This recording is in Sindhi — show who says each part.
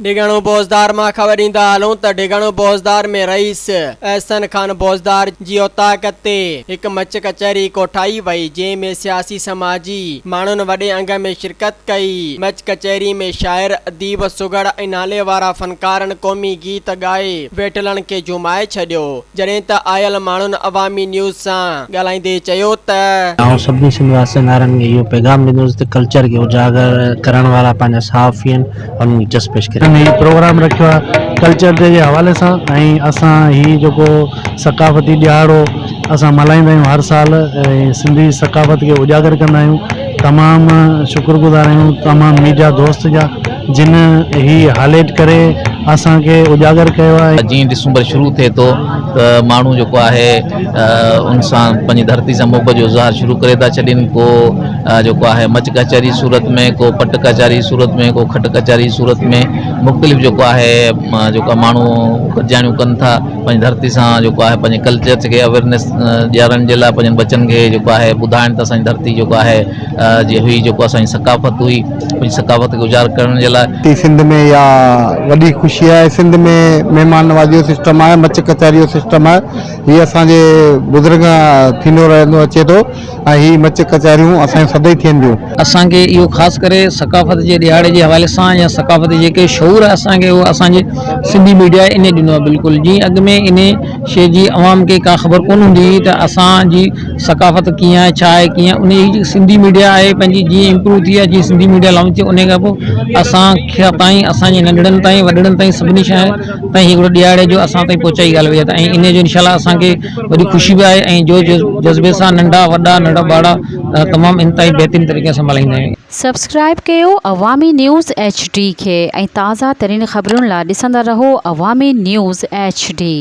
Speaker 1: ڊگهڻو بوزدار مان خبر ڏيندا هلون ته ڊگهڻو بوزدار ۾ رئيس احسن خان بوزدار جي اوطاق تي هڪ مچ ڪچهري ڪوٺائي وئي جنهن ۾ سياسي سماجي ماڻهن وڏي انگ ۾ شرڪت ڪئي مچ ڪچهري ۾ شاعر اديب سگهڙ ۽ ناليوارا فنڪارن قومي گيت ڳائي ويٺلن کي جهومائي ڇڏيو جڏهن ته آيل ماڻهن عوامي نيوز سان ڳالهائيندي چيو ته.
Speaker 2: آئون سڀني سنڌ واسين وارن کي اهو پيغام ڏيندس ته ڪلچر کي اجاگر ڪرڻ وارا پنهنجا صحافي آهن انهن کي جس پيش ڪريان.
Speaker 3: هي پروگرام رکيو آهي ڪلچر ڊي جي حوالي سان ۽ اسان هي جيڪو ثقافتي ڏهاڙو اسان ملهائيندا آهيون هر سال ۽ سنڌي ثقافت کي اجاگر ڪندا آهيون تمام شڪر گذار آهيون تمام ميڊيا دوست جا جن هي هاليٽ ڪري اسان کي اجاگر ڪيو آهي.
Speaker 4: جيئن ڊسمبر شروع ٿئي ٿو ته ماڻهو جيڪو آهي ان سان پنهنجي ڌرتي سان محبت جو اظهار شروع ڪري ٿا ڇڏين ڪو جيڪو آهي مچ ڪچهري جي صورت ۾ ڪو پٽ ڪچهري جي صورت ۾ ڪو کٽ ڪچهري جي صورت ۾ مختلف جيڪو آهي جيڪو ماڻهو گڏجاڻيون ڪن ٿا پنهنجي ڌرتي سان جيڪو آهي پنهنجي ڪلچر کي اويئرنيس ڏيارڻ جي لاء پنهنجن ٻچن کي جيڪو آهي ٻڌائڻ ته اسان جي ڌرتي جيڪو آهي جي هئي جيڪو اسان جي ثقافت هئي ان ثقافت کي اجاگر ڪرڻ جي لاء.
Speaker 5: تي سنڌ ۾ اها وڏي خوشي آهي سنڌ ۾ مهمان نوازي جو سسٽم آهي مچ ڪچهري جو سسٽم آهي هي اسان جي بزرگ کان ٿيندو رهندو اچي ٿو ۽ هي مچ ڪچهريون اسان جون سدائين ٿين ٿيون.
Speaker 6: اسان کي اهو خاص ڪري ثقافت جي ڏهاڙي جي حوالي سان يا ثقافت جي جيڪي شعور آهي اسان کي اهو اسان جي سنڌي ميڊيا انهي ڏنو آهي بلڪل جيئن اڳ ۾ انهي شي جي عوام کي ڪا خبر ڪونه هوندي هئي ته اسان جي ثقافت ڪيئن آهي ڇا آهي ڪيئن انهي جي سنڌي ميڊيا آهي پنهنجي جيئن امپروو ٿي آهي جيئن سنڌي ميڊيا لانچ ٿي انهي کان پوء اسان کي تائين اسان جي ننڍڙن تائين وڏڙن تائين سڀني شيء تائين هڪڙو ڏهاڙي جو اسان تائين پهچائي ڳالهه وئي آهي ۽ انهي جو انشاء الله اسان کي وڏي خوشي به آهي ۽ جو جذبي سان ننڍا وڏا ننڍا ٻارڙا تمام انتهائي بهترين طريقي سان ملهائيندا آهيون.
Speaker 7: سبسڪرائيب ڪيو عوامي نيوز ايڇ ڊي کي ۽ تازه ترين خبرن لا ڏسندا رهو عوامي نيوز ايڇ ڊي.